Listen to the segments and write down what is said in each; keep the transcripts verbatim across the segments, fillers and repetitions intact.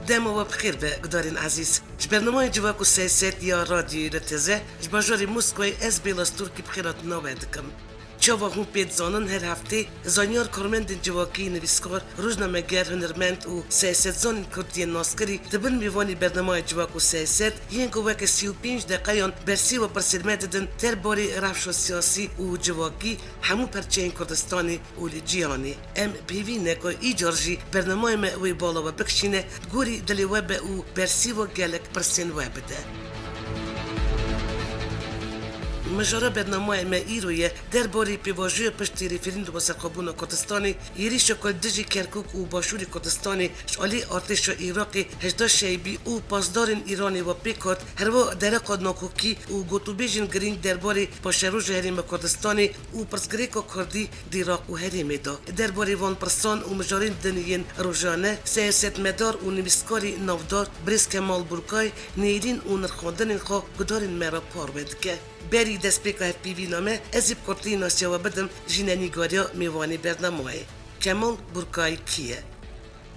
Dema we bi xêr be, gudarên ezîz. Ji bernameyê Civak û Siyaset ya Radyoyê R T Z, ji bajarê Moskwayê ez Bêla Stûrkî bi xêra tune we dikim. Çawa hûn pê dizanin, her heftê zanyar, karmendên civakî, nivîskar, rojnameger, hunermend û siyasetzanên kurdiyên naskirî di bin mêvanî bernameyê Civak û Siyaset yên ku weke sî û pênc deqeyan bersîva pirsên me didin derbarê rewşa siyasî û civakî hemû perçeyên Kurdistanê û li cîhanê. Em pêvî ne ku îcar jî bernameyê me wê bala we bikişîne, gorî dilê we be û bersîva gelek pirsên we bide. Mijara bernameyê me îro ye derbarê pêvajoya piştî referanduma serxwebûna Kurdistanê, êrîşa ku li dijî Kerkûk û Başûrê Kurdistanê ji alî artêşa Iraqê hejda Şeybî û pasdarên Îranê ve pêk hat, herwa dereqa nakokî û gotûbêjên girîng derbarê paşeroja Herêma Kurdistanê û pirsgirêka kurdî di Iraq û herêmê de. Derbarê van pirsan û mijarên din yên rojane, siyasetmedar û nivîskarê navdar birêz Kemal Burkay nêrîn û nirxandinên xwe gudarên me re parve dike. Berî destpêka hevpeyvîna me, ez ê bi kurtî nasiya we bidim jî nîgariya mêvanê bernameyê. Kemal Burkay kî ye?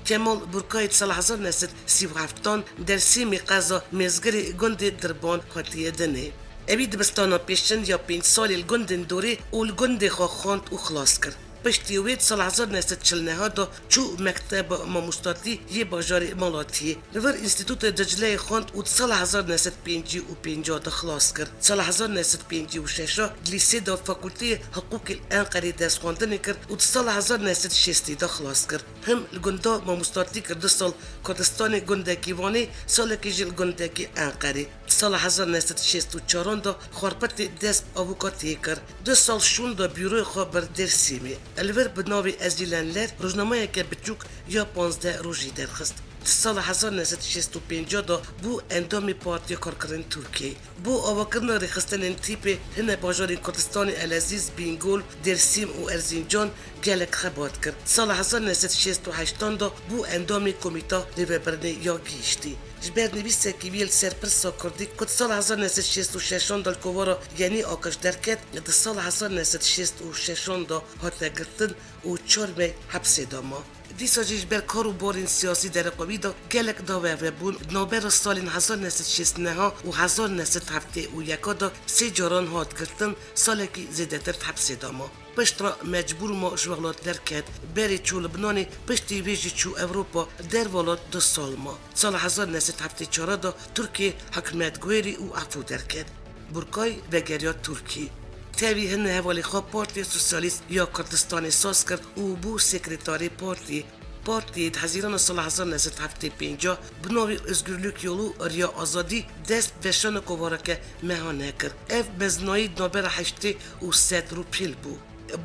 Kemal Burkay di sala hezar neh sed sî û heftan Dersîmê qeza Mêzgirê gundê Dirban hatiye dinê. Ewî dibistana pêşin ya pênc salî li gundên dorê û li gundê xwe xwend û xilas kir. Piştî wê di sala hezar neh sed çil neh de çû mekteba mamostatî yê bajarê Malatiyê. Li vir Înstîtûtê Dicleyê xwend û di sala hezar neh sed pêncî û pênc de xilas kir. Di sala hezar neh sed pêncî û şeş de di lîsê de Fakulteyê Hiqûqê li Enqerê dest xwendinê kir û di sala hezar neh sed şêstî de xilas kir. Him li gunda mamostatî kir, du sal Kurdistanê, gundekî Wanê, salekî jî li gundekî Enqerê. Di sala hezar neh sed şêst û çaran de Xarpetê dest bi avûkatiyê kir. Du sal şûn de bîroyê xwe bir Dêrsîmê. Li vir bi navê Ezîlen Ler rojnameyeke biçûk ya panzdeh rojî derxist. Di sala hezar neh sed şêst û pênc de bû endamê Partiya Karkerên Tirkiyeyê. Bo avakirina rêxistinên tîpê hine bajarên Kurdistanê Elezîz, Bîngol, Dêrsîm û Erzincan gelek xebat kir. Di sala hezar neh sed şêst û heştan de bû endamê Komîta Rêvebirinê ya Gihîştî. Ji ber nivîsekî wî li ser pirsa kurdî ku di sala hezar neh sed şêst û şeşan de li kovara Yenî Akaş derket, di sala hezar neh sed şêst û şeşan de hate girtin û çar meh hepsê de ma. Dîsa jî ji ber kar û barên siyasî dereqa wî de gelek dawê hebûn. Di navbera salên hezar neh sed şêst û neh û hezar neh sed heftê û yek de sê caran hat girtin, salekî zêdetir di hepsê de ma. Piştre mecbûr ma ji welat derket, berê çû Libnanê, piştî vê jî çû Ewropa, derwelat du sal ma. Sala hezar neh sed heftê çar de Tirkiyê hikûmet guherî û efû derket. Burkay vegeriya Tirkiyê. Tevî hine hevalê xwe Partiya Sosyalîst ya Kurdistanê saz kir û bû sekretarê partiyê. Partiyê di Hezîrana sala hezar neh sed heftê pênc bi navê Özgürlük Yolu, Riya Azadî, dest bi veşana kovareke mehane kir. Ev mezinayî di navbera heştê û sed rûpîl bû.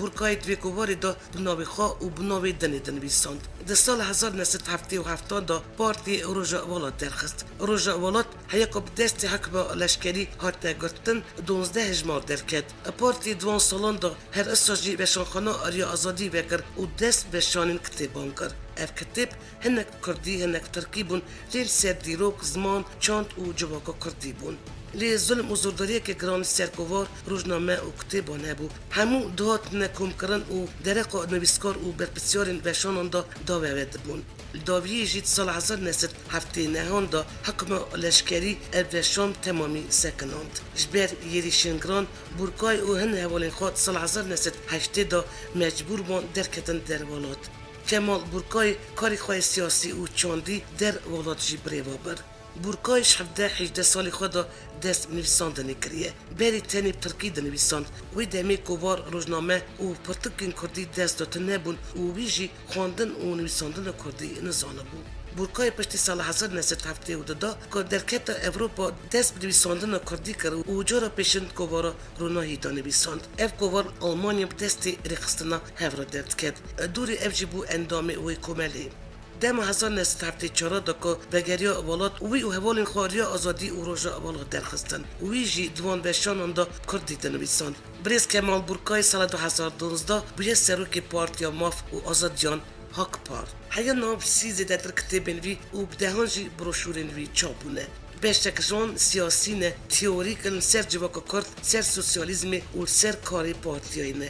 Burkay di vê kovarê de bi navê xwe û bi navê dinê dinivîsand. Di sala hezar neh sed heftê û heft de partiyê Roja Welat derxist. Roja Welat heya ku bi destê hikma leşkerî hate girtin, duwazdeh hejmar derket. Partiyê di wan salan de her isa jî veşanxana Riya Azadî vekir û dest bi veşanên kitêban kir. Ev kitêb hinek bi kurdî, hinek bi tirkî bûn, lê li ser dîrok, ziman, çand û civaka kurdî bûn. Lê zulm û zordariyeke giran li ser kovar, rojname û kitêban hebû. Hemû dihatine komkirin û dereqa nivîskar û berpirsyarên veşanan de daweve dibûn. Li dawiyê jî di sala hezar neh sed heftê nehan de hikma leşkerî ev veşan temamî sekinand. Ji ber êrîşên giran, Burkay û hin hevalên xwe di sala hezar neh sed heştê de mecbûr bûn derketin derwelat. Kemal Burkay karê xwe yê siyasî û çandî der welat jî birêve bir. Burkay ji hevdeh hejdeh salî xwe de dest bi nivîsandinê kiriye. Berê tenê bi tirkî dinivîsand. Wê demê kovar, rojname û pirtûkên kurdî dest de tune bûn û wî jî xwendin û nivîsandina kurdî nizanibû. Burkay piştî sala hezar neh sed heftê û du de ku derkete Ewropa, dest bi nivîsandina kurdî kir û cara pêşin di kovara Ronahî de nivîsand. Ev kovar Almanya bi destê rêxistina hev re derdiket. Dûrî ev jî bû endamê wê komelê. Dema hezar neh sed heftê çar de ku vegeriya welat, wî û hevalên xwe Riya Azadî û Roja Welat derxistin. Wî jî di wan veşanan de kurdî dinivîsand. Birêz Kemal Burkay sala du hezar duwazdeh bûye serokê Partiya Maf û Azadiyan, Hakpar. Heya nav sî zêdetir kitêbên wî û bi dehan jî broşûrên wî çap bûne. Beşek ji wan siyasî ne, teorîk in, li ser civaka kurd, ser sosyalîzmê û li ser karê partiyayê ne.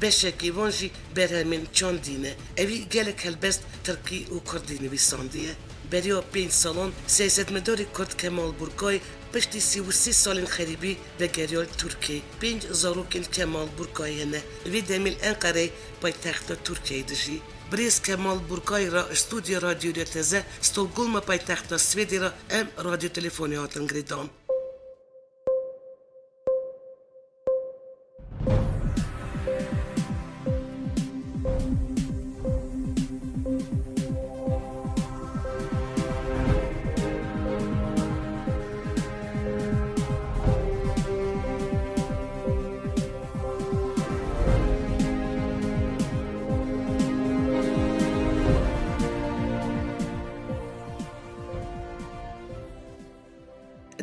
Beşekî wan jî berhemên çandî ne. Ewî gelek helbest tirkî û kurdî nivîsandiye. Beriya pênc salan, siyasetmedarê Kurd Kemal Burkay piştî sî û sê salên xerîbî vegeriya li Tirkiyê. Pênc zarokên Kemal Burkayê hene. Vê demê li Enqereyê, paytexta Tirkiyeyê dijî. Birêz Kemal Burkay re ji stûdyoya Radyo Rêteze Stockholmê, paytexta Swêdê re, em radyo telefonê hatin girêdan.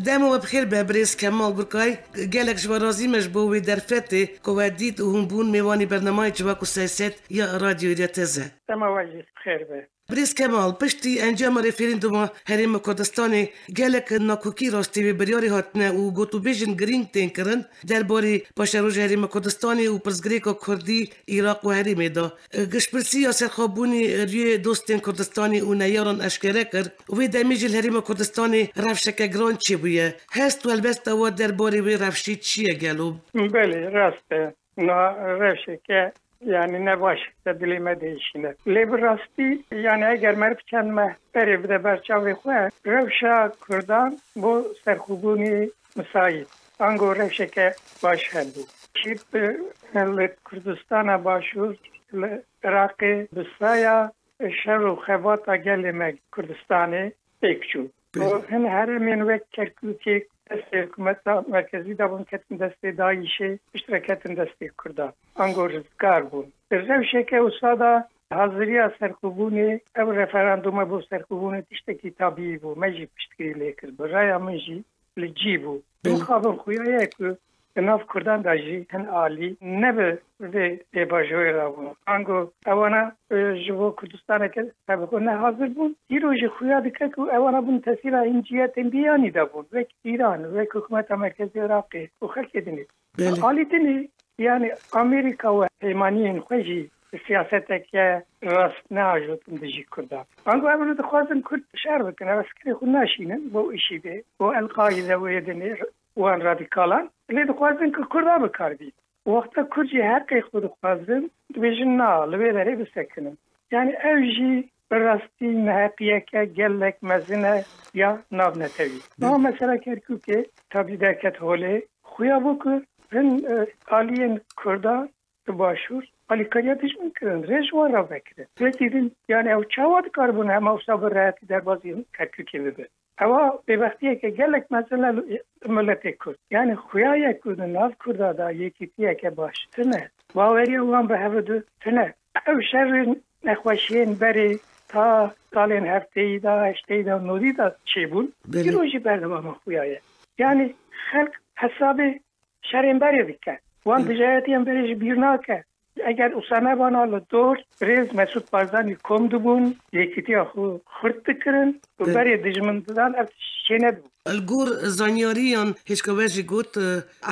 Dema we bi xêr be, birêz Kemal Burkay. Gelek ji we razî me ji bo wê derfetê ku we dît û hûn bûn mêvanî bernameyê Civak û Siyaset ya Radyoyê Rêteze. Dema we jî bi xêr be. Birêz Kemal, piştî encama referanduma Herêma Kurdistanê, gelek nakokî rastî vê biryarê hatine û gotûbêjên girîng tên kirin derbarê paşeroja Herêma Kurdistanê û pirsgirêka Kurdî, Iraq û herêmê de. Giştpirsî ya serxwebûnê rûyê dostên Kurdistanê û neyaran eşkere kir û vê demê jî li Herêma Kurdistanê rewşeke giran çêbûye. Hest û helbesta we derbarê wê rewşê çi ye gelo? Belê, rast e. Na rewşeke, yanî, ne baş e, dilê me diêşîne. Lê bi rastî, yanî, eger meriv çend meh berê bide ber çavê xwe, rewşa Kurdan bo serxwebûnê misayît, ango rewşeke baş hebû. Kî bi, li Kurdistana Başûr, li Iraqê bi saya şer û xebata gelê me Kurdistanê pêk çû. Belê. Û hin herêmên wek Kerkûkê destê hikûmeta merkezî de bûn, ketin destê DAIŞê, piştre ketin destê Kurdan. Ango rizgar bûn. Di rewşeke wisa de haziriya serxwebûnê, ew referanduma bo serxwebûnê tiştekî tabîî bû. Me jî piştgirî lê kir. Bi raya min jî li cî bû. Belê. Mixabin xuya ye ku di nav Kurdan de jî hin alî ne bi vê pêvajoyê re bûn. Ango ewana, e, ji bo Kurdistaneke sebixwe ne hazir bûn. Îro jî xuya dike ku ewana bin tesîra hin ciyetên biyanî de bûn. Wek Îran, wek hikûmeta merkezî Iraqê û xelkê dinê. Belê. Alî dinê, yanî Amerîka û heymaniyên xwe jî siyaseteke rast neajotin dijî Kurdan. Ango ew dixwazin Kurd şer bikin, ew eskerê xwe naşînin bo IŞÎDê, bo El-Qaîde û êdinê wan radîkalan. Lê dixwazin ku Kurda bi kar bîn. Wexta Kurd jî heqê xwe dixwazin, dibêjin na, li wê derê bisekinin. Yanî ew jî bi rastî neheqiyeke gelek mezin e ya navnetewî. Niha mesela Kerkûkê tabî derket holê. Xuya bû ku hin, e, aliyên Kurda di Başûr alîkariya dijmin kirin, rê ji wan re vekirin. Wekî din, yanî ew çawa dikaribûn hema wisa bi rehetî derbazî Kerkûkê bibin? Ewa bêbextiyeke gelek mezin e li miletê Kurd. Yanî xuya ye ku di nav Kurda de yekîtiyeke baş tune. Baweriya wan bi hev du tune. Ew şer û nexweşiyên berê ta salên hefteyî de, heşteyî de, nodî de çêbûn. Belê. Îro jî berdewama xuya ye. Yanî xelk hesabê şerên berê dike. Wan Hı. dijayetiyên berê ji bîr nake. Eger Usame vana li dor, birêz Mesûd Barzanî kom dibûn, yekîtiya xwe xurt dikirin û Hı. berê dijmin didan, ev çênedibû. Li gor zanyariyan hêjka we jî got, e,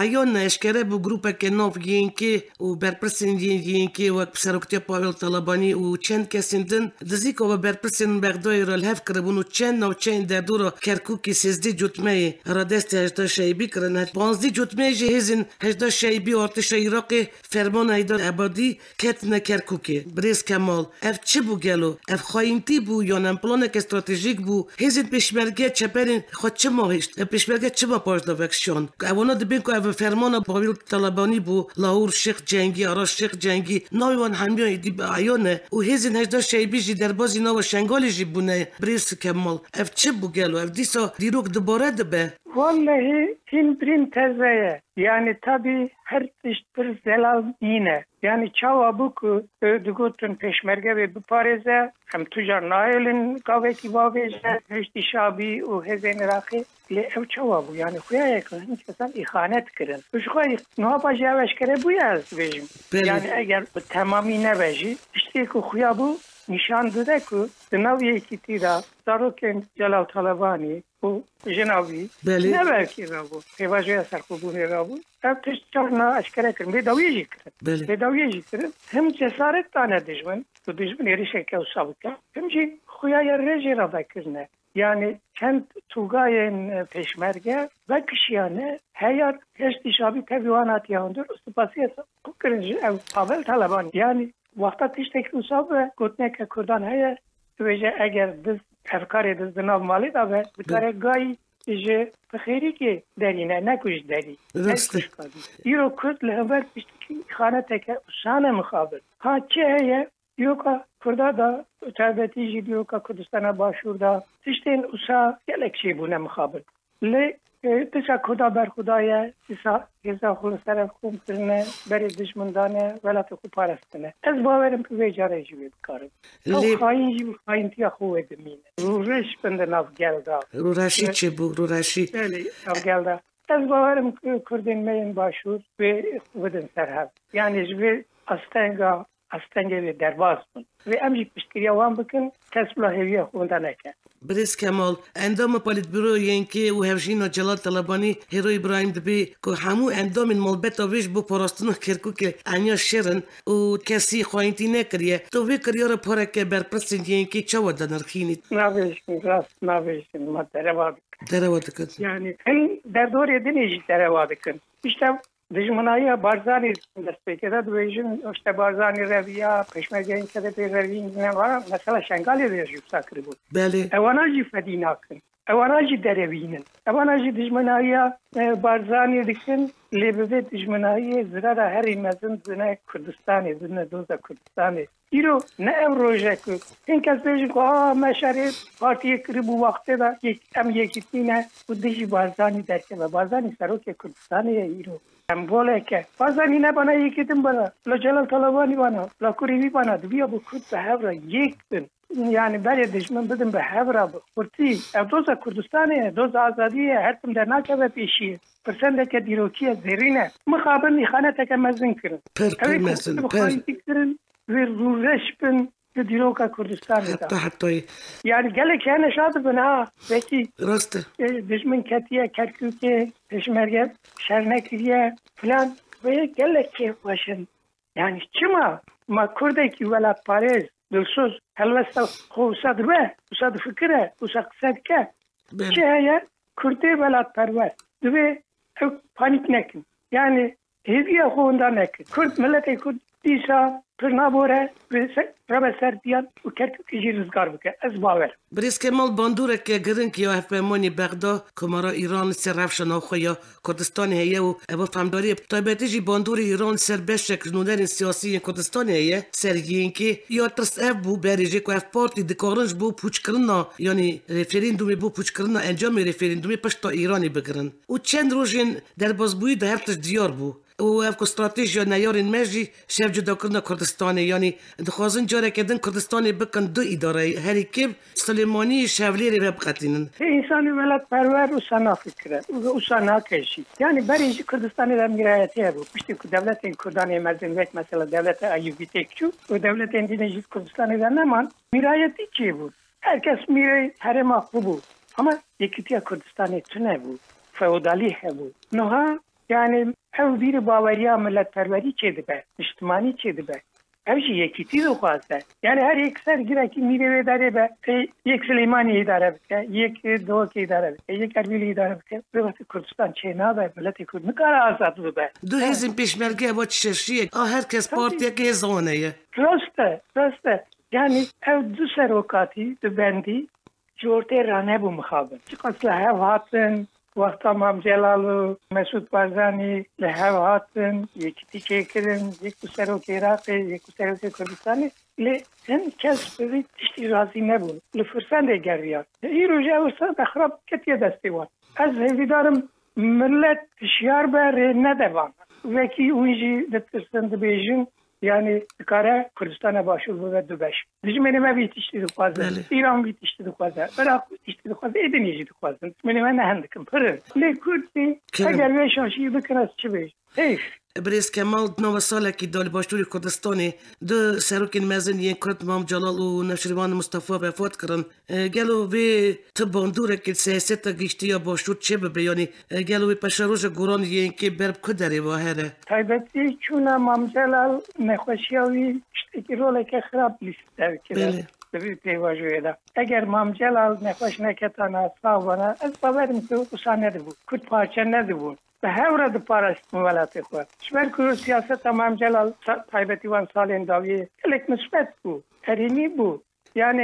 eyan eşkere bû grûpeke nav Y N K û berpirsên Y N K wek seroktiya Pavel Talabanî û çend kesên din Dizîka we berpirsên Bexdayê re li hev kiribûn û çend navçeyên derdora Kerkûkê sêzdeh cotmeyê re destê Hejda Şeibî kirin. Panzdeh cotmeyê jî hêzên Hejda Şeibî û artêşa Iraqê fermana Heyder Ebadî ketine Kerkûkê. Birêz Kemal, ev çi bû gelo? Ev xayîntî bû yan em planeke stratejîk bû? Hêzên pêşmerge çeperên xwe çima hişt? Ev pêşmerge çima paş de vekişand? Ewana dibên ku ev fermana Pawîl Talabanî bû, Lahûr Şêx Cengî, Aras Şêx Cengî, navê wan hemiya êdî bi eyan e û hêzên Hejda Şeybî jî derbazî nava Şengalê jî bûne. Birêz Kemal, ev çi bû gelo? Ev dîsa dîrok dubare dibe? Wallahî hîn birîn teze ye. Yanî tabî her tişt pir zelal nîne. Yanî çawa bû ku, e, digotin pêşmerge wê biparêze, em tu car nayêlin gavekî bavêje, Hiştî Şabî û hêzên Iraqê. Lê ew çawa bû? Yanî xuya ye ku hin kesan îxanet kirin. Û ji xwe niha pa jî ew eşkere bûye, ez dibêjim. Belê. Yanî eger bi temamî nebe jî, tiştê ku xuya bû nîşan dide ku di nav yekîtî de zarokên Celal Talebanî, û jina wî Belê. ne belkî rabû. Pêvajoya serxwebûnê rabû. Ev tişt carna eşkere kirin. Bêdawiyê jî kirin. Belê. Bêdawiyê jî kirin. Him cesaret dane dijmin. Û dijmin êrişeke wisa bike. Him jî xuya ye rê jê re vekirine. Yani çend tûgayên, e, pêşmerge vekişiyane, heya heştî şabî tevî wan hatiye hundir û spasiya xwe kirin ji ev Pavel Talebanî. Yani wexta tiştekî wisa be, gotineke Kurdan heye, dibêje eger diz, hevkarê diz di nav malê de be, dikare gayî ji bi xêrîkê derîne, ne ku ji derî. Ne Rast e. ku ji kadî. Îro Kurd li hember piştikî îxaneteke wisa ne mixabin. Ha çi heye? Dîroka Kurda da, taybetî jî dîroka Kurdistana Başûr da, tiştên wisa gelek çêbûne mixabin. Lê, e, tişta Kurda berxudaye, dîsa hêza xwe li ser ev xûm kirine, berê dijmin dane, welatê xwe parestine. Ez bawerim ku vê carê jî wê bikarin. Ew Lê xayîn jî bi xayîntiya xwe wê dimîne. Rûreş bin di nav gel da. Rûreşî E, çêbû, rûreşî. Belê, nav gel da. Ez bawerim ku Kurdên me yên Başûr wê xwe bidin ser hev. Yani ji vê astenga astengê wê derbas bin. Wê em jî piştgiriya wan bikin, kes bila hêviya xwe winda neke. Birêz Kemal, endama Polîtburo Y N K û hevjîna Celal Talebanî Hêro Îbrahîm dibê ku hemû endamên malbeta wê ji bo parastina Kerkûkê eniya şer in û kesî xayîntî nekiriye. Tu vê kiryara pareke berpirsên Y N K çawa dinirxînî? Nabêjin, rast nabêjin, ma derewa dikin. Derewa dikin. Yani hin derdorê dinê jî derewa dikin. İşte Dijminahiya Barzanî dest pê kir. Dibêjin, işte, Barzanî reviya, pêşmergeyên K D P revîn, ne wara, mesela Şengalê de jî wisa kiribû. Belê. Ewana jî fedî nakin. Ewana jî derewînin. Ewana jî dijminahiya, e, Barzanî dikin, lê bi vê dijminahiyê zirara herî mezin dine Kurdistanê, dine doza Kurdistanê. Îro ne ev roj e ku hin kes bêjin ku, "A, me şerê partiyê kiribû wextê de yek-, em yekîtî ne û dijî Barzanî derkeve." Barzanî serokê Kurdistanê ye îro. Sembolek e. Barzanî nebana yekîtin bana, la Celal Talebanî bana, la kurê wî bana, diviya bi Kurd bi hev re yek bin. Yani berê dijmin bidin bi hev re bi xurtî. Ev doza Kurdistanê ye, doza azadiyê ye, her tim dernakeve pêşiyê. Pirsendeke dîrokî ye, zêrîn e. Mixabin îxaneteke mezin kirin. Pir, Ew ê pir ku mezin, bi pir. xayîntî kirin, wê rûreş bin di dîroka Kurdistanê de. Heta hetayî. Yani gelek hene şa dibin ha, belkî, Rast e. e, dijmin ketiye Kerkûkê, pêşmerge şer nekiriye filan. Wê gelek kêfxweş in. Yani çima ma Kurdekî welatparêz, dilsoz, helwesta xwe wisa dibe, wisa difikire, wisa qise dike? Belê. Çi heye? Kurdê welatperwer. Divê ew panîk nekin. Yani hêviya xwe winda nekin. Kurd, miletê Kurd dîsa pir nabore, rebe ser diyan û Kerkûkê jî rizgar bike. Ez bawer im. Birêz Kemal, bandoreke giring ya hevpeymanê Bexda, Komara Îran li ser rewşa navxwe ya Kurdistanê heye û ev femdarî bi taybetî jî bandorê Îran li ser beşek ji nûnerên siyasî yên Kurdistanê heye, ser Y N K. Ya tirs ev bû, berê jê ku ev partî dikarin ji bo pûçkirina, yanî referandûmê, bo pûçkirina encamê referandûmê pişta Îranê bigirin. Û çend rojên derbasbûyî de her tişt diyar bû. Û ev ku stratejiya neyarên me jî ji hev cudakirina Kurdistanê, yanî dixwazin careke din Kurdistanê bikin du îdareyê, herî kêm Silêmanî ji Hewlêrê ve biqetînin. Hê însanê welatperwer wisa nafikire, wisa nake jî. Yanî berê jî Kurdistanê de mîrayetî hebû. Piştî ku dewletên Kurdan ê mezin wek mesela dewleta Eyûbî têk çû û dewletên din jî Kurdistanê de neman, mîrayetî çêbû. Her kes mîrê herêma xwe bû. Ama yekîtiya Kurdistanê tune bû. Feodalî hebû. Niha Yani ew bîr û baweriya miletperwerî çêdibe, niştimanî çêdibe. Ew jî yekîtî dixwaze. Yani her yek ser girekî mîrê wê derê be, ê, yek Silêmaniyê îdare bike, yek Duhokê îdare bike, yek Erbîlê îdare bike. Wê wextê Kurdistan çênabe, miletê Kurd nikare azad bibe. Du hêzên pêşmerge ev çi şeşiyek, a her kes Tabii. partiyeke hêza wan heye. Rast e, rast e. Yani ew du serokatî, du bendî, ji ortê ranebû mixabin. Çiqas li hev hatin, wexta Mam Celal û Mesûd Barzanî li hev hatin, yekîtî çêkirin, yek ku serokê Iraqê, yek ku serokê Kurdistanê, lê hin kes bi vî tiştî razî nebûn. Li firsendê geriyan. Îro jî ew firsenda xirab ketiye destê wan. Ez hêvîdar im milet hişyar be, rê nede van. Wekî hûn jî ditirsin, dibêjin, Yani dikare Kurdistana Başûr bibe du beş. Dijminê me vî tiştî dixwaze. Belê. Îran vî tiştî dixwaze. Iraq vî tiştî dixwaze. Ê dinê jî dixwazin. Dijminê me ne hindik in, pir in. Lê Kurd jî Kerem. eger vê şaşiyê bikin, ez çi bêjim? Heyf. Birêz Kemal, di nava salekî de li Başûrê Kurdistanê du serokên mezin yên Kurd Mam Celal û Newşîrvan Mustafa vefat kirin. E, gelo vê tu bandorek li siyaseta giştî ya Başûr çê bibe? Yanî, e, gelo wê peşeroja goran yên kê ber bi ku derê ve here? Taybetî çûna Mam Celal nexweşiya wî tiştekî roleke xirab lîstik derkeve. Belê. Di vî pêvajoyê de. Eger Mam Celal nexweş neketana, sax bana, ez bawerim ku wisa nedibû. Kurd parçe nedibûn. Bi hev re diparastin welatê xwe. Ji ber ku siyaseta Mam Celal sa-, taybetî wan salên dawiyê gelek misbet bû, erênî bû. Yani,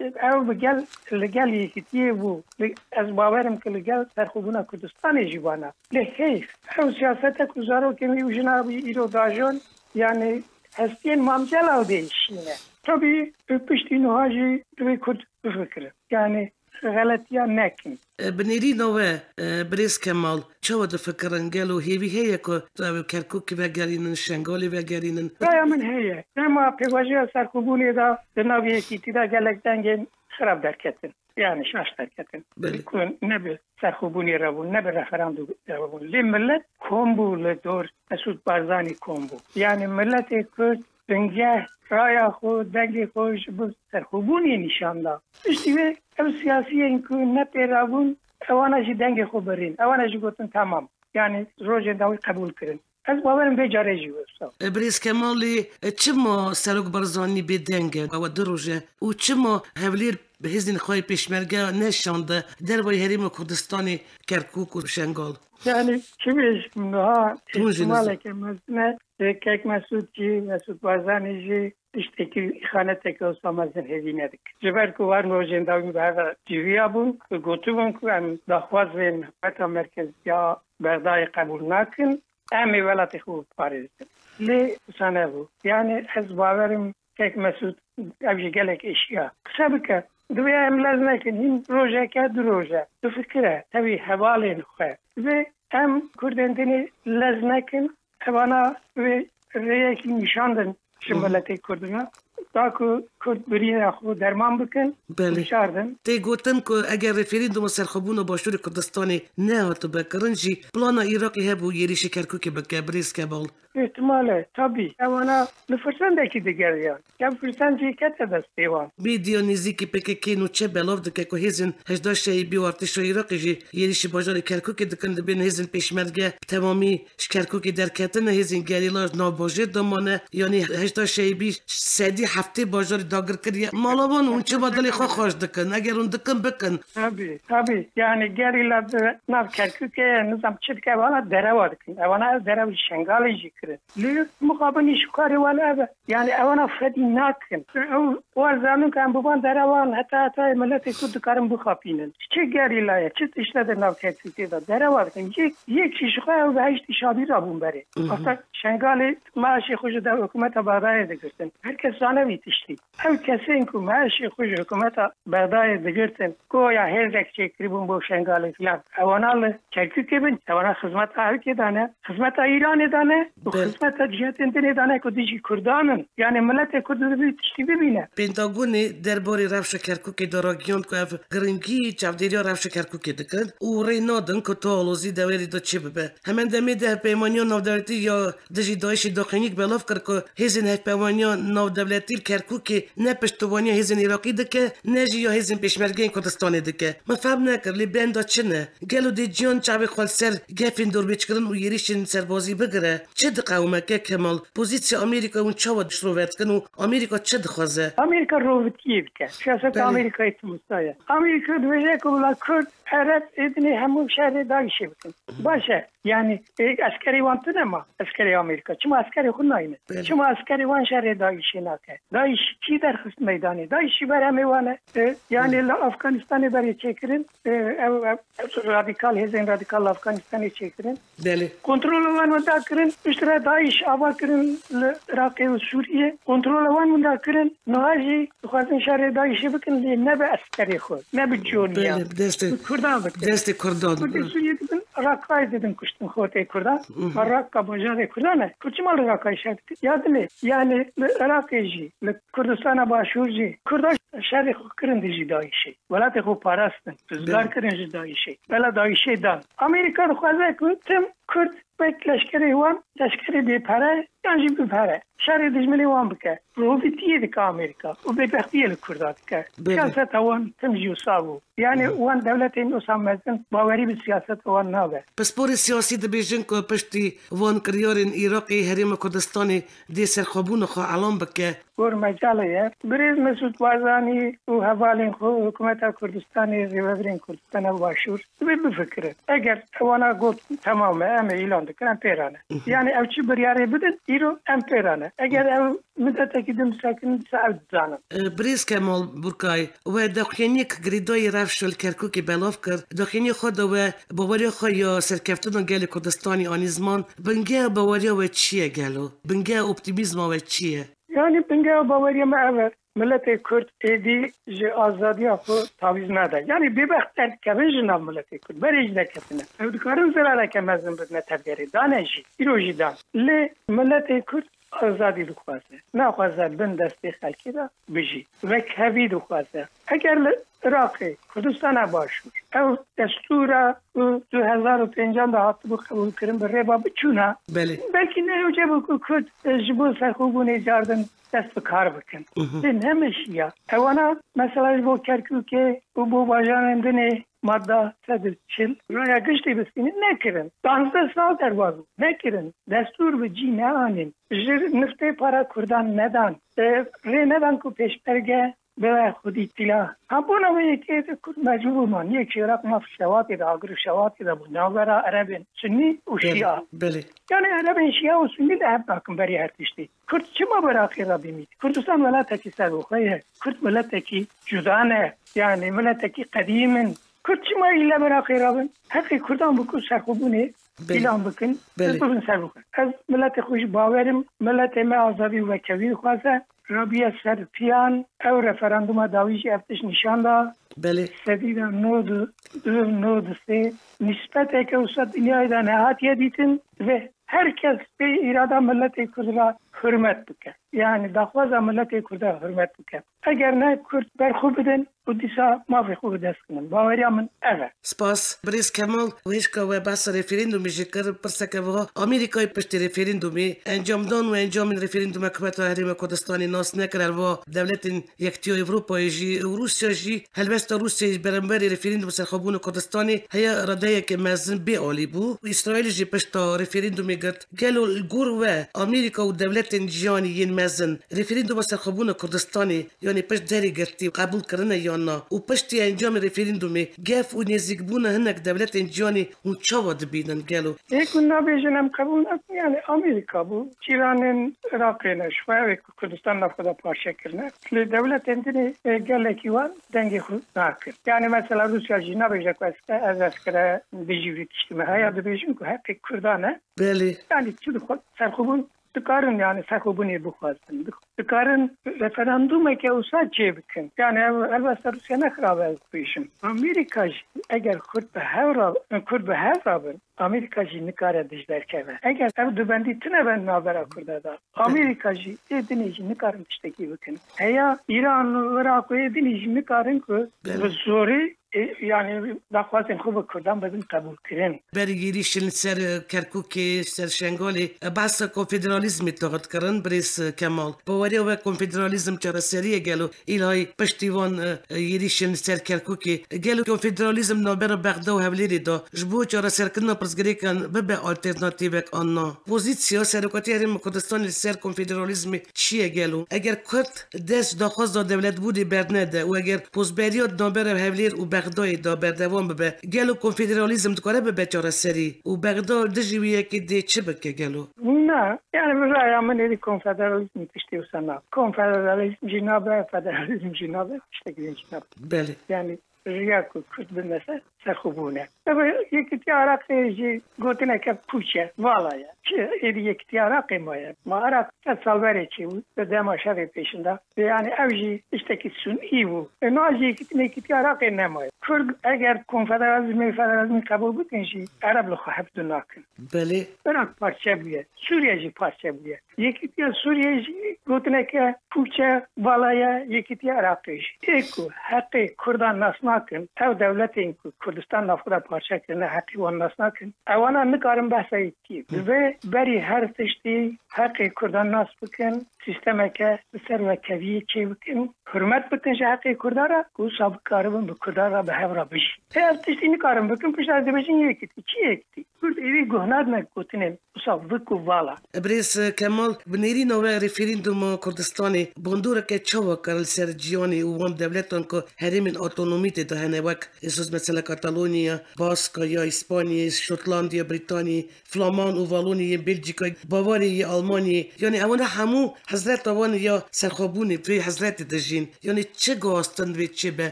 e, ew bi gel, li gel yekîtiyê bû. Li, ez bawerim ku li gel serxwebûna Kurdistanê jî bana. Lê heyf, ew siyasete ku zarokên wî û jina wî îro dajon, yani hestiyên Mam Celal değişîne. Tabî, piştî niha jî divê Kurd bifikirin. Yani, xeletiya nekin. E, bi nêrîna we, e, Birêz Kemal, çawa difikirin? Gelo hêvî heye ku ew Kerkûkê vegerînin, Şengalê vegerînin? Raya min heye. Dema pêvajoya serxwebûnê de di nav yekîtî de gelek dengên xirab derketin. Yani şaş derketin. Belê. Ku ne bi serxwebûnê re bûn, ne bi referandûmê re bûn. Lê millet kom bû li dor Mesûd Barzanî kom bû. Yani milletê Kurd bingeh raya xwe, dengê xwe ji bo serxwebûnê nîşan da. Piştî wê ew siyasiyên ku ne pê re bûn, ewana jî dengê xwe birîn. Ewana jî gotin, tamam. Yani rojên dawî qebûl kirin. Ez bawerim vê carê jî wisa. E, Birêz Kemalî, e, çima Serok Barzanî bêdeng e? Ew du roj e. Û çima Hewlêr hêzên xwe yê pêşmerge neşande dervayî Herêma Kurdistanê, Kerkûk û Şengal? Yani, çi bêjim niha, Tûn jî ihtimaleke mezin e, e, Kek Mesûd jî, Mesûd Barzanî jî tiştekî, îxaneteke wisa mezin hêvî nedikin. Ji ber ku wan rojên dawî bi hev re cîviya bûn, ku gotibûn ku em daxwazên hikûmeta merkeziya Bexdayê qebûl nakin, em ê welatê xwe biparêzin. Lê wisa nebû. Yani ez bawerim Kek Mesûd ev jî gelek êşiya. Qise bike, divê em lez nekin, hîn rojeke, du roj e. Bifikire, tevî hevalên xwe. Divê em Kurdên dinê lez nekin, evana wê rêyekî nîşan din ji Hı hı. miletê Kurd re. Da ku Kurd birîna xwe derman bikin, Belê. Biçardin. Tê gotin ku eger referanduma serxwebûna Başûrê Kurdistanê nehatibe kirin jî, plana Iraqê hebû êrîşî Kerkûkê bike, Birêz Kemal. Îhtimal e, tabî. Ewana li firsendekî digeriyan. Ev firsend jî kete destê wan. Medya nêzîkî P K K nûçe belav dike ku hêzên Hejda Şeîbî û artêşa Iraqê jî êrîşî bajarê Kerkûkê dikin, dibên hêzên pêşmerge bi temamî ji Kerkûkê derketine, hêzên gerîla ji nav bajêr de mane, yanî Hejda Şeîbî sedî heftê bajarê dagir kiriye. Mala wan hûn çima dilê xwe xweş dikin? Eger hûn dikin, bikin. Tabî, tabî. Yani gerîla di nav Kerkûkê ye, nizam çi dike, ewana derewa dikin. Ewana ev derew ji Şengalê jî kirin. Lê muqabilî ji karê wan ev e. Yani ewana fedî nakin. Ew wan zanin ku em bi van derewan heta heta miletê Kurd dikarin bixapînin. Çi gerîla ye, çi tişte di nav Kerkûkê de derewa dikin. Yek, yek jî ji xwe ew bi heştî şabî rabûn berê. Mhm. Heta Şengalê maaşê xwe ji dev hikûmeta Bexdayê digirtin. Her kes zane vî tiştî. Ew kesên ku maaşê xwe ji hikûmeta Bexdayê digirtin, goya hêzek çêkiribûn bo Şengalê filan. Ewana li Kerkûkê bin, ewana xizmeta Ewkê dane, xizmeta Îranê dane û Belê. Xizmeta cihetên dinê dane ku dijî Kurdan in. Yani miletê Kurd divê tiştî bibîne. Pentagonê derbarê rewşa Kerkûkê de ragihand ku ev giringî çavdêriya rewşa Kerkûkê dikin û rê nadin ku tu alozî dewerê de çêbibe. Hemen demê de hevpeymaniya navdewletî ya dijî DAIŞê daxuyaniyek belav kir ku hêzên hevpeyvaniya navdewletî li Kerkûkê ne piştevaniya hêzên Iraqî dike, ne jî ya hêzên Pêşmergeyên Kurdistanê dike. Min fehm nekir, lê benda çi ne? Gelo dê ciyan çavê xwe li ser gefên dorbêçkirin û êrîşên serbazî bigire? Çi diqewime, Kek Kemal? Pozîsiya Amerîka hûn çawa dişrove dikin û Amerîka çi dixwaze? Amerîka rovitiyê dike. Siyaseta Belê. Amerîkayê tim wisa ye. Amerîka dibêje ku bila Kurd, Ereb, êdinê hemû şerê DAIŞê bikin. Baş e. Yani, e, eskerê wan tune ma, eskerê Amerîka. Çima eskerê xwe nayne? Belê. Çima eskerê wan şerê DAIŞê nake? DAIŞ kî derxist meydanê? DAIŞ jî berhemê wan e. E, yani, Belê. Li Afganistanê berê çêkirin. E, ew, ew, ew radikal, hêzên radikal li Afganistanê çêkirin. Belê. Kontrola wan winda kirin. Piştre DAIŞ ava kirin li Iraqê û Sûriyê. Kontrola wan winda kirin. Niha jî dixwazin şerê DAIŞê bikin, lê ne bi eskerê xwe, ne bi coniya. Belê, destê, Bi Kurdan bikin. Destê Kurdan. Kurdê Sûriyê dibin, Raqayê didin kuştin xortê Kurdan. Mhm. Ha, Raqqa bajarê Kurdan e. Kurd çima li Raqayê şer dikin? Ya dilê, yani li Iraqê jî, li Kurdistana Başûr jî, Kurdan şerê xwe kirin dijî DAIŞê. Welatê xwe parastin, rizgar Belê. Kirin ji DAIŞê. Bela DAIŞê dan. Amerîka dixwaze ku tim Kurd wek leşkerê wan, leşkerê bê pere yan jî bi pere şerê dijminê wan bike. Rovîtiyê dike Amerîka û bêbextiyê li Kurda dike. Belê. Siyaseta wan tim jî wisa bû. Yani wan dewletên wisa mezin bawerî bi siyaseta wan nabe. Pisporê siyasî dibêjin ku piştî van kiryarên Iraqê Herêma Kurdistanê dê serxwebûna xwe elan bike. Gor mecalê ye. Birêz Mesûd Barzanî û hevalên xwe û Hikûmeta Kurdistanê, rêvebirên Kurdistana Başûr dibê bifikirin. Eger ewana got temam e, em ê îlan dikin, em pêra ne. Mhm. Yani ew çi biryarê bidin, îro em pêra ne. Eger ew midetekî din bisekin, dîsa ew dizanin. E, Birêz Kemal Burkay, we daxuyaniyek girêdayî rewşa li Kerkûkê belav kir. Daxuyaniya xwe de we baweriya xwe ya serkeftina gelê Kurdistanê anî ziman. Bingeha baweriya we çi ye gelo? Bingeha optîmîzma we çi ye? Yani bingeha baweriya me ev e. Miletê Kurd êdî ji azadiya xwe tawîz nade. Yani bêbext derdikevin ji nav miletê Kurd. Berê jî derketine. Ew dikarin zirareke mezin bidine tevgerê. Dane jî, îro jî dan. Lê miletê Kurd azadî dixwaze. Naxwaze bin destê xelkê de bijî. Wekhevî dixwaze. Eger li Iraqê, Kurdistana Başûr, ew destûra ku du hezar û pêncan de hatibû qebûlkirin bi rê ve biçûna, Belê. belkî ne ewce bû ku Kurd, e, ji bo serxwebûnê cardin dest bi kar bikin. Mhm. Lê nemeşiya. Ewana mesela ji bo Kerkûkê û bo bajarên dinê madda sed û çil raya giştî bistînin nekirin. Duwazdeh sal derbas bû. Nekirin. Destûr bi cî neanîn. Ji niftê para Kurdan nedan. E, rê nedan ku pêşmerge bibe xwedî tîla. Ha, bona wê yekê de Kurd mecbûr bû man. Yek ji Iraq maf şewatê de, agir û şewatê de bû. Navbera Erebên Sunnî û Belê, Şia. belê. Yani Erebên Şia û Sunnî li hev nakin berî her tiştî. Kurd çima bi Iraqê re bimît? Kurdistan welatekî serbixwe ye. Kurd miletekî cuda ne. Yani miletekî qedîm in. Kurd çima île bi Iraqê re bin? Heqê Kurdan bû ku serxwebûnê Belê. îlan bikin, Belê. bibin serbixwe. Ez miletê xwe jî bawerim, miletê me azadî û wekhevî dixwaze. Rabiye ser piyan, ew referanduma dawî jî ev tişt nîşan da. Belê. Sedî de nod û du, nod û sê, nîsbeteke wisa dinyayê de nehatiye dîtin ve her kes pê îrada miletê Kurd re hurmet bike. Yani daxwaza miletê Kurd re hurmet bike. Eger ne, Kurd berxwe bidin û dîsa mafê xwe bi dest binin. Baweriya min ev e. Spas. Birêz Kemal, hêşka we behsa referandumê jî kir, pirseke wiha, Amerîkayê piştî referandumê encamdan û encamên referanduma Hikûmeta Herêma Kurdistanê nas nekir, herwiha dewletên Yekitiya Ewropayê jî û Rûsya jî, helbesta Rûsyayê ji beramberî referanduma serxwebûna Kurdistanê heye iradeyeke mezin bê alî bû û Îsraîlê jî pişta referandumê girt. Gelo li gor we Amerîka û dewletên cîhanî yên mezin referanduma serxwebûna Kurdistanê, yanî pişt derê girtî, qebûl kirine yan na? Û piştî encamê referandumê gef û nêzîkbûna hinek dewletên cîhanî hûn çawa dibînin gelo? Yek hûn nabêjin em qebûl nakin, yani Amerîka bû, cîranên Iraqê ne, ji xwe ew ê ku Kurdistan nav xwe de parçe kirine. Lê dewletên din ê, e, gelekî wan dengê xwe nakin. Yani mesela Rûsya jî nabêje ku ez, ez eskere dijî vî tiştî me heye, dibêjin ku heqê Kurdan e. Belê. Yani çi dixwe serxwebûn dikarin, yani serxwebûnê bixwazin. Dikarin referandumeke wisa çê bikin. Yani ev helbesta Rûsya ne xirab e ez bêjim. Amerîka jî eger Kurd bi hev ra, Kurd bi hev rabin, Amerîka jî nikare dij derkeve. Eger ev dubendî tune be navbera Kurda de, Amerîka jî ê dinê jî nikarin tiştekî bikin. Heya Îran û Iraq û ê dinê jî nikarin ku Belê. bi zorê, e, yani daxwazên xwe bi Kurdan bibin qebûlkirin. Berî êrîşên li ser, e, Kerkûkê, ser Şengalê, e, behsa konfederalîzmê tixit kirin, birêz, e, Kemal. Baweriya we konfederalîzm çareserî ye gelo? Îlay piştî van, e, e, êrîşên li ser Kerkûkê, gelo konfederalîzm navbera Bexda û Hewlêrê de ji bo çareserkirina pirsgirêkan bibe alternatîvek an na? Pozîsiya Serokatiya Herêma Kurdistanê li ser konfederalîzmê çi ye gelo? Eger Kurd dest daxwaza dewletbûnê bernede û eger pozberiya di navbera Hewlêr û Bexdayê de berdewam bibe, gelo konfederalîzm dikare bibe çareserî û Bexda li dijî wî yekê dê çi bike gelo? Na, yani bi raya min êdî konfederalîzm tiştê wisa nabe. Konfederalîzm jî nabe, federalîzm jî nabe, tiştekî din jî nabe. Belê. Yani riya ku Kurd bimese serxwebûn e. Tabi Yekîtiya Iraqê jî gotineke pûç e, vala ye. Çi êdî Yekîtiya Iraqê maye? Ma Iraq sed sal berê çêbû, di dema şerê pêşin de. Yani ew jî tiştekî sunî bû. E, niha jî Yekîtiya Iraqê nemaye. Kurd eger konfederalizmê, federalizmê qebûl bikin jî, Ereb li xwe hevdu nakin. Belê. Iraq parçe bûye, Sûriye jî parçe bûye. Yekîtiya Sûriye jî gotineke pûçe vala ye, Yekîtiya Iraqê jî. Ê ku heqê Kurdan nas nakin, ew dewletên ku Kurdistan navxwe de parçe kirine heqê wan nas nakin, ewana nikarin behsa yekîtiyê. Divê berî her tiştî heqê Kurdan nas bikin, sîstemeke li ser wekeviyê çê bikin, hurmet bikin ji heqê Kurdan re, ku wisa bikaribin bi Kurdan re bi hev re bijîn. Ev tiştî nikarin bikin, pişta dibêjin yekîtî. Çi yekîtî? Kurd êdî guh nadine gotinên wisa vik û vala. Birêz Kemal, bi nêrîna we referanduma Kurdistanê bandoreke çawa kar li ser ciyanê û wan dewletan ku herêmên otonomî tê de hene, wek êsoz mesela Katalonî ya, Baska ya, Îspanyê, Şotlandiya, Brîtanî, Flaman û Valonî yên Belcîkayê, Bavarê yê Almanyê, yanî ewana hemû hezreta wan ya serxwebûnê, vê hezretê dijîn. Yanî çi guhastin vê çêbe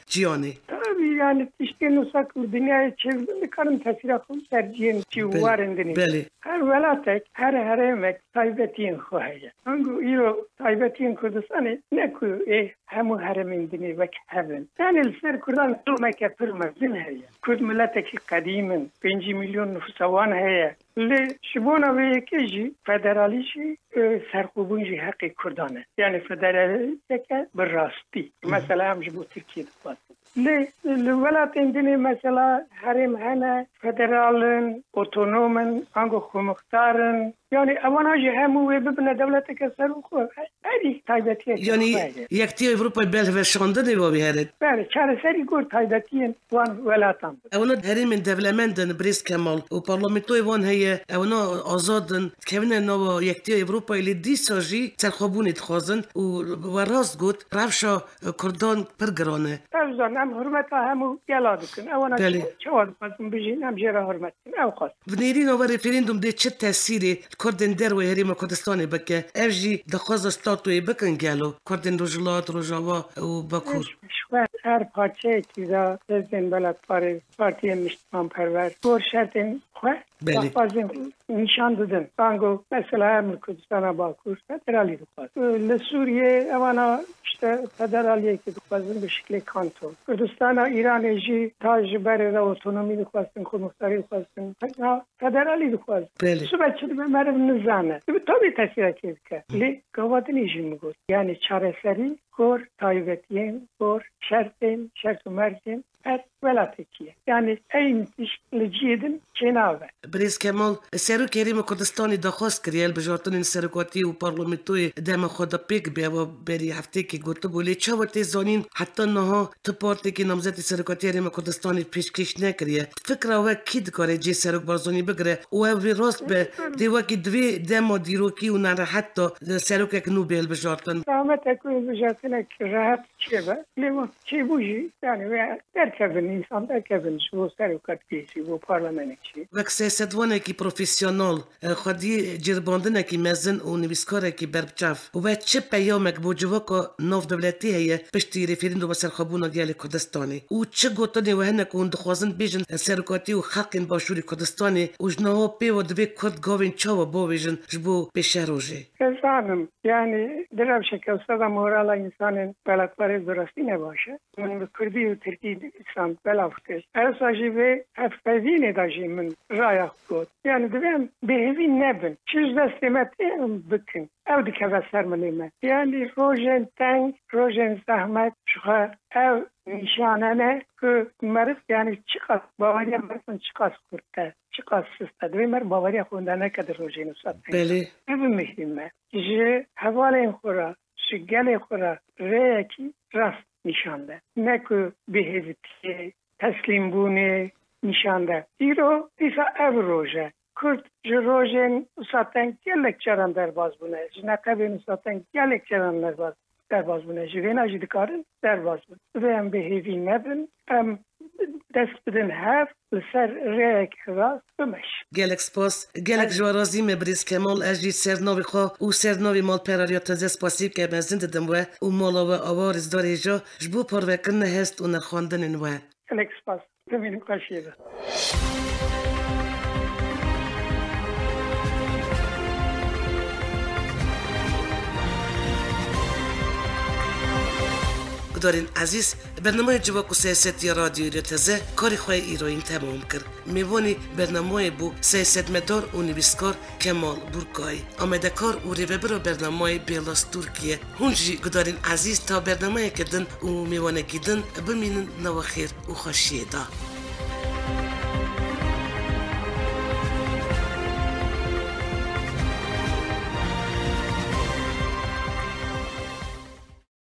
ciyanê? Tabî, yanî tiştên wisa ku li dinyayê çêdibin, dikarin tesîra xwe ser cihên çi û Belê, warên dinê. Belê. Her welatek, her herêmek taybetiyên xwe heye. Ango îro taybetiyên Kurdistanê ne ku ê hemû herêmên dinê wek hev in. Yanî li ser Kurdan zulmeke pir mezin heye. Kurd miletekî qedîm in, pêncî milyon nifûsa wan heye. Lê ji bona vê yekê jî federalî jî, e, serxwebûn jî heqê Kurdan e. Yanî federalîteke bi rastî. Hı hı. Mesela em ji bo Tirkiyê dixwazin. Lê li welatên din ê mesela herêm hene, federal in, otonom in, ango xwemixtar in. Yanî ewana jî hemû wê bibine dewleteke ser û xwe. Herî taybetiyeke Yanî xwe ye. Yektiya Ewropayê belh veşandinê wa wî herê. Belê, çareserî gor taybetiyên wan welatan bikin. Ewna herêmên dewlemend in, Birêz Kemal, û parlamentoyê wan heye, ewna azad in, dikevine nava Yektiya Ewropayê, lê dîsa jî serxwebûnê dixwazin û we rast got, rewşa Kurdan pir giran e. Ez zanim, em hurmeta hemû gela dikin. Ewana Belê. çawa dixwazin bijîn, em jê re hurmet dikin. Ew xwest. Bi nêrîna we referandum dê çi tesîrê li Kurdên derweyî Herêma Kurdistanê bike? Ev jî daxwaza statûyê bikin gelo? Kurdên Rojhilat, Rojava û Bakur. Ji xwe her parçeyekî de hêzên beletparêz, partiyên niştimanperwer, gor şertên xwe, Belê. daxwazên xwe nîşan didin. Ango mesela em li Kurdistana Bakur federalî dixwazin. Li Sûriyê ewana işte federaliyekî dixwazin bi şiklê kanton. Kurdistana Îranê jî ta ji berê re otonomî dixwestin, xwemixtarî dixwestin. Federalî dixwazin. Belê. Sibe çi dibe meriv nizane. Dibe tabî tesîrekê dike. Hı. Lê gava dinê jî min got. Yanî çareserî gor taybetiyên, gor şertên, şert û mercên her welatekî ye. Yanî eyn tişt li cihê din çênabe. Birêz Kemal, Serokê Herêma Kurdistanê daxwaz kiriye hilbijartinên serokatiyê û parlamentoyê dema xwe de pêk bê, ewa berî hefteyekê gotibû. Lê çawa tê zanîn heta niha tu partiyekî namzetê serokatiyê Herêma Kurdistanê pêşkêş nekiriye. Fikra we kî dikare cihê Serok Barzanî bigire û ew vê rast be, dê wekî di vê dema dîrokî û nerehet de serokek nû bê hilbijartin? Zehmet e ku hilbijartinek rehet çêbe. Lê wek çêbû jî, yani, wê derkevin, însan derkevin ji bo serokatiyê jî, bo parlamenê jî. Wek siyasetvanekî profesyonel, xwedî cêribandinekî mezin û nivîskarekî berbiçav, we çi peyamek bo civaka navdewletî heye piştî referanduma serxwebûna gelê Kurdistanê? Û çi gotinê we hene ku hûn dixwazin bêjin serokatî û xelkên Başûrê Kurdistanê û ji niha pê ve divê Kurd gavên çawa bavêjin ji bo pêşerojê? Ez zanim, yani, di rewşeke wisa de morala însanên beletparêz bi rastî ne baş e. Min bi kurdî û tirkî nivîsand, belav kir. Ewsa jî vê hevpeyvînê de jî min raya xwe got. Yani divê em bêhêvî nebin. Çi ji destê me tê em bikin. Ew dikeve ser milê me. Yani rojên teng, rojên zehmet ji xwe ew nîşane ne ku meriv, yani çiqas baweriya meriv çiqas kurt e, çiqas sist e. Divê meriv baweriya xwe wenda neke di rojên wisa teng. Belê. Ev muhîm e. Ji hevalên xwe re, ji gelê xwe re rêyekî rast nîşan de. Ne ku bêhêvitiyê, teslîmbûnê nîşan de. Îro dîsa ev roj e. Kurd ji rojên wisa teng gelek caran derbas bûne. Ji neqebên wisa teng gelek caran derbas, derbas bûne. Ji vêna jî dikarin derbas bin. Divê em bêhêvî nebin. Em dest bidin hev, li ser rêyeke rast bimeşin. Gelek spas. Gelek ji we razî me, Birêz Kemal. Ez jî ser navê xwe û ser navê malperariya Teze spasiyeke mezin didim we û mala we ava rêzdarê ja ji bo parvekirina hest û nirxandinên we. Gelek spas. Demên xweş jê be. Guhdarên ezîz, bernameyê Civak û Siyasetiya Radyoyê Teze karê xwe yê îroyîn temam kir. Mêvanê bernameyê bû siyasetmedar û nivîskar Kemal Burkay. Amadekar û rêvebira bernameyê Bêlas Tirkiye. Hûn jî guhdarên ezîz ta bernameyeke din û mêvanekî din bimînin nava xêr û xweşiyê de.